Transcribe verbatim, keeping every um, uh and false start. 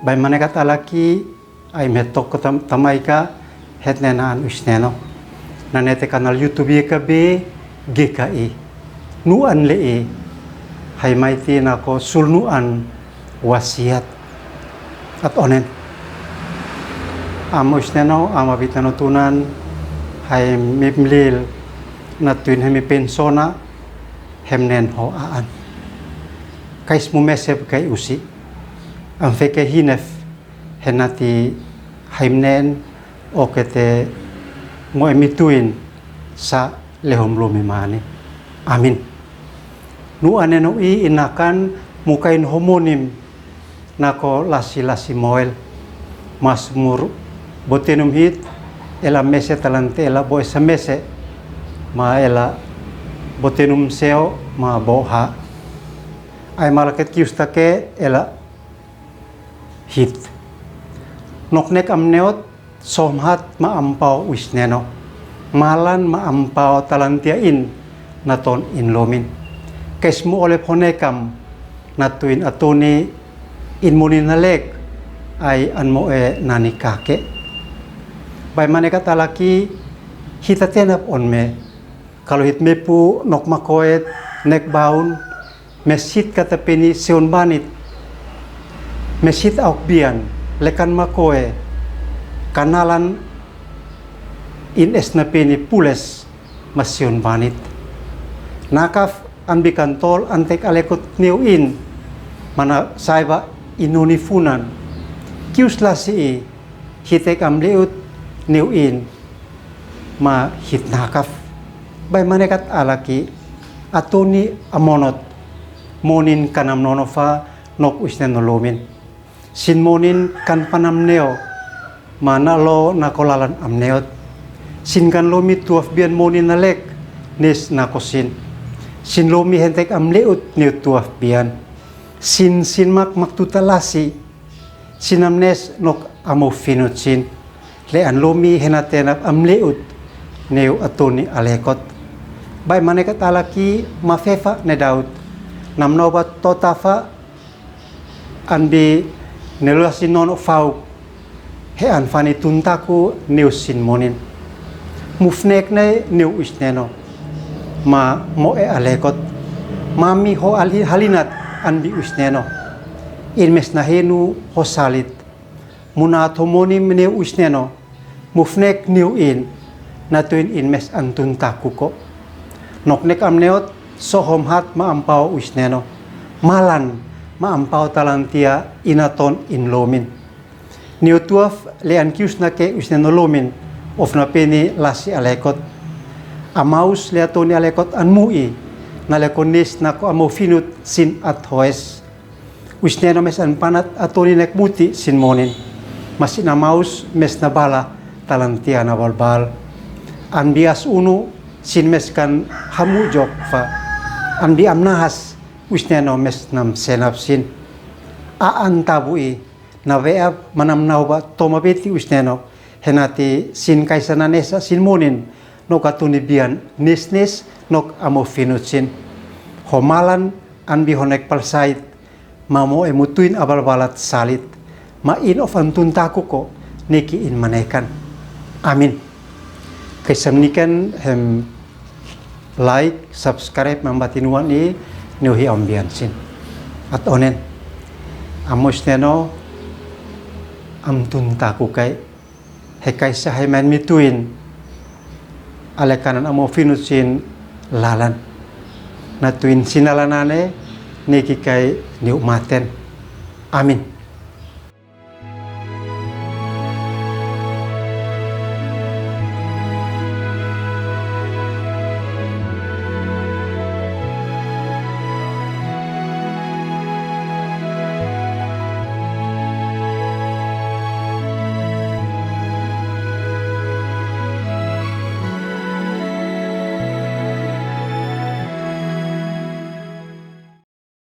Bai manekat alaki, ai me tok tam-, tamai ka, het ne naan usneno. Nane te kanal YouTube ye ka be, ge ka i. Nuan le i. Hai mai ti na ko sul nuan wasiat. At onen. Am usneno, am abitano tunan, hai mimlil, na tuin hemi pensona, hem nen ho aan. Kais mu mesep kai usi. Am feke hinef, hena ti haimnen, o kete mo emi tuin sa lehom lumi mani. Amin. Nu aneno i inakan mukain homonim nako lasi lasi moel. Mas mur botenum hit, ela mese talante ela bo esa mese. Ma ela botenum seo ma bo ha. Ai malaket kiusta ke ela hit. Noknek am neot, sohom hat ma ampao wisneno. Malan ma ampao talantia in, na ton in lomin. Kes mu olep honekam, na tuin atuni in munin na lek, ai an mo e nani kake. Bai manekat alaki, hita tenap on me. Kalu hit mepu nok makoet, nek baun, mesit kata peni seun banit. Mesit auk bian, lekan makoe, kanalan in esna peni pules ma seun banit. Nakaf an bikan tol antek alekot neu in, mana saiba inuni funan. Kius lasi i, hitek am leut neu in, ma hit nakaf. Bai manekat alaki, atuni amonot, monin kanam nonofa, nok wisnen no lomin. Sin monin kan panam neo, ma na lo na kolalan am neot. Sin kan lomi tuaf bian monin na lek, nes na kosin. Sin lomi hentek am leut neu tuaf bian. Sin, sin mak mak tuta lasi, sin am nes nok amo finut sin. Le an lomi hena tenap am leut neu atuni alekot. Bai manekat alaki ma fefa ne daut. Nam nobat totafa an bi ne lua sin nono fauk. He an fani tuntaku neu sin monin. Mufnek ne neu wisneno. Ma mo e alekot. Ma mi ho ali halinat an bi wisneno. In mes na henu ho salit. Muna to monim neu wisneno. Mufnek neu in. Na tuin in mes an tuntaku ko. Noknek am neot sohom hat ma ampao wisneno. Malan ma ampao talantia ina ton in lomin. Neu tuaf le an kius na ke wisnen no lomin, of na peni lasi alekot. Amaus le atoni alekot an mui, na lekon nes na ko amo finut sin at hoes. Wisnen no mes an panat atoni nek muti sin monin. Ma sin amaus mes na bala talantia na balbal. An bias unu sin mes kan hamu jok fa. An bi am nahas wisnen no mes nam senap sin. A an tabu i, na veap manam nauba toma beti wisneno, henati sin kaisa na nesa sin monin, nok atuni bian nesnes, nok amo finut sin. Ho malan an bi honek palsait, ma mo e mutuin abalbalat salit, ma in of an tuntaku ko, neki in manekan. Amin. Kaisam niken hem like, subscribe, mambati nuan i, neu hi am bian sin. At onen. Amo wisneno, am tuntaku kai. He kaisa hai man mi tuin. Ale kanan amo finut sin lalan. Na tuin sin lalan ane, neki kai neu maten. Amin.